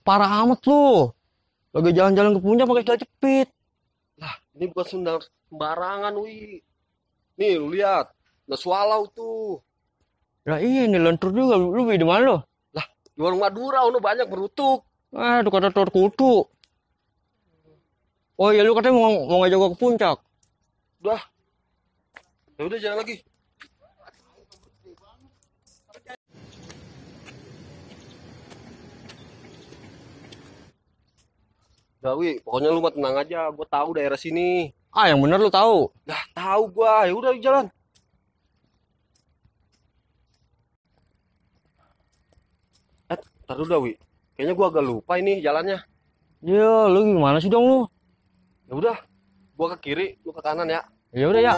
parah amat lu. Lagi jalan-jalan ke puncak pakai sandal jepit. Lah, ini bukan sendal sembarangan, Wi. Nih, lu lihat. Udah swallow tuh. Lah iya nih lentur juga. Lu beli di mana lu? Lah, di warung Madura, udah banyak berutuk. Aduh kata telur kutu. Oh iya lu katanya mau ngajak gua ke puncak. Udah, ya udah jalan lagi. Udah, Wi. Pokoknya lu mah tenang aja. Gue tahu daerah sini. Ah yang bener lu tahu. Dah, tahu gua. Ya udah jalan. Ntar dulu dah, Wi. Kayaknya gua agak lupa ini jalannya. Ya lu gimana sih dong lu? Ya udah, gua ke kiri, lu ke kanan ya. Ya udah ya.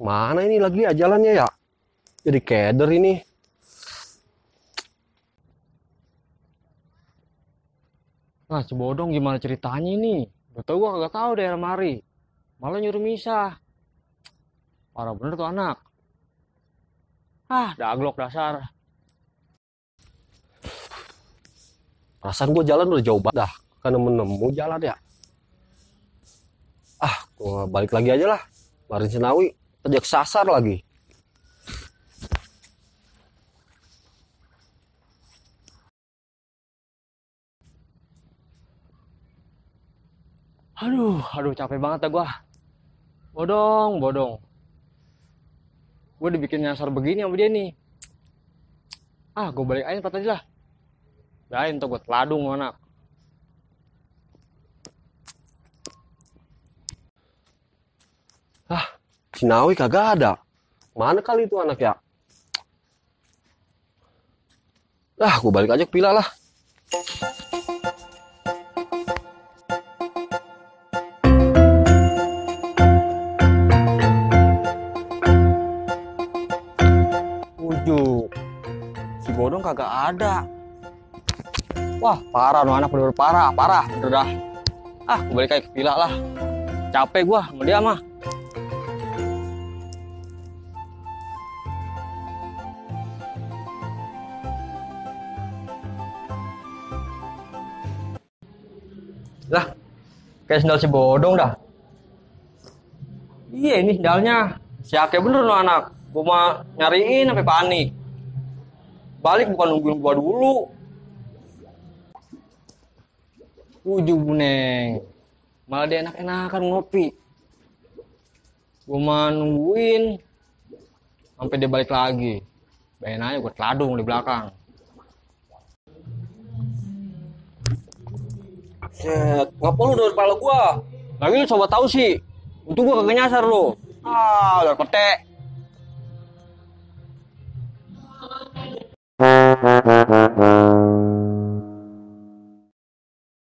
Mana ini lagi ya jalannya ya? Jadi keder ini. Nah Cibodong gimana ceritanya ini? Udah tau gua kagak tahu daerah mari. Malah nyuruh misah. Parah bener tuh anak. Ah daglok dasar. Perasaan gua jalan udah jauh banget dah. Karena menemu jalan ya. Ah, gua balik lagi aja lah. Marin Senawi, tadi kesasar lagi. Aduh capek banget dah gua. Bodong. Gua dibikin nyasar begini sama dia nih. Ah gua balik aja tempat tadi lah. Biarin tuh gua teladung anak. Ah, Sinawi kagak ada. Mana kali itu anak ya? Ah, gua balik aja ke Pila lah. Ujuk. Si Bodong kagak ada. Wah, parah no anak bener parah. Bener dah. Ah, gua balik aja ke villa lah. Capek gua sama dia mah. Lah, kayak sendal si Bodong dah. Iya ini sendalnya. Si Ake bener no anak. Gua mah nyariin sampai panik. Balik bukan nungguin gua dulu. Ujung Neng. Malah dia enak-enakan ngopi. Gua mah nungguin sampai dia balik lagi. Bayangin aja gua teladung di belakang. Set, ngapa lu dari kepala gua? Lagi lu coba tahu sih. Untung gua kagak nyasar lu. Ah, udah petek.